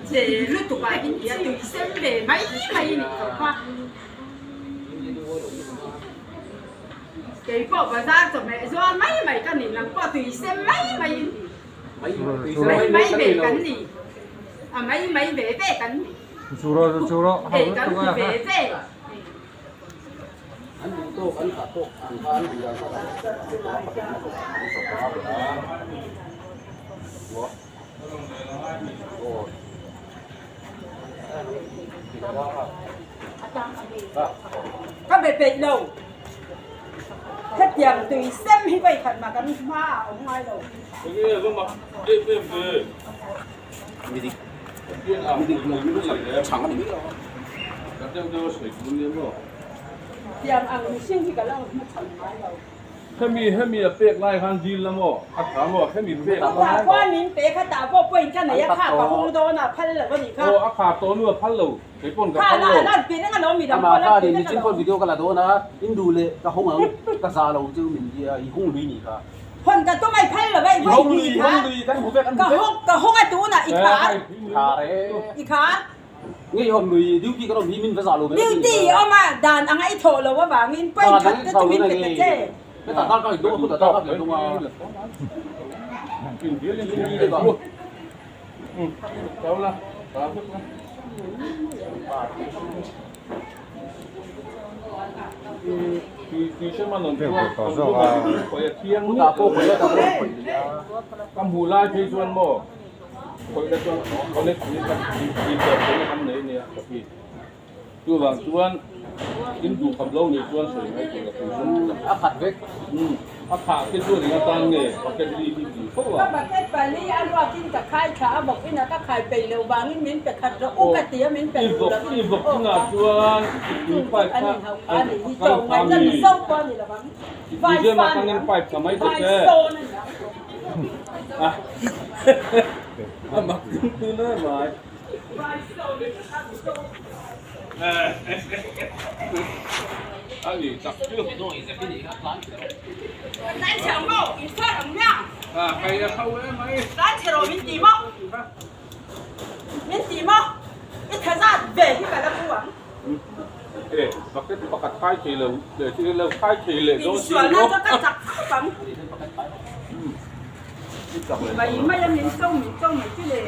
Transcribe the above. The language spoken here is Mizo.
Che lutuk ah in tia tui sem ve mai mai a nih tho kha. Kei pawh bazar chawhmeh zuar mai mai ka ni, nang pawh tui sem mai mai in mai mai ve kan ni, a mai mai ve ve kan ni. Ei kan ti ve ve. Ka be peih lo. Hetiang tui sem hi vawikhat mah kan hma ah a awm ngai lo. Tiang ang mihring hi ka la hmu chhan ngai lo. Hemi hemi a pek lai khan dil la maw? A tha maw? Hemi pek lai. Chutah khuan min pe kha tah pawh point ka nei a kha ka hung dawn a phal lo a nih kha. Aw a kha tawh nu a phal lo kei pawn ka phal lo. Kha la lan pi reng alawm midang pawh lan pi reng alawm. Video ka la dawn a in duh leh ka hung ang ka za lo chu min tia i hung lui nih kha. Hawn ka tum a i phal lo a i vawi hnih kha. Ka hung ka hung a tunah i khar. I khar. Ngei awm lui duty kan awm hi min va zah lo ve. Duty i awm a dan anga i thawh lo avangin point khat te chu min pe ta che. Hetah dar ka in dawng a khutah dar ka in dawng a. Ka hmuh lai phei chuan maw Khawihna chuan college ni khat tih tawp theihna kan nei nia ka ti. Chuvang chuan in duh kham lo nih chuan sawi mai tur a tui zawng chu a khat vek. Umm a khah te chuan eng atan nge bucket li hi tih fo a. Ka bucket pali a ruakin ka khai thla a bawk ina ka khai peih loh vangin min pe khat rawh u ka ti a min pe duh lo in I vawk inah chuan i tui pipe kha a ni hi chaw ngaihna mi zo pawh a ni lo ang. I tui zem atangin pipe tha mai ta che. A mak ding tun em mai. A ni tak chu. A kai a kho em mai. E bucket pakhat khai thei lo leh chu lo khai thei leh dawn si lo. Mai mai a min cho min cho mai chu le.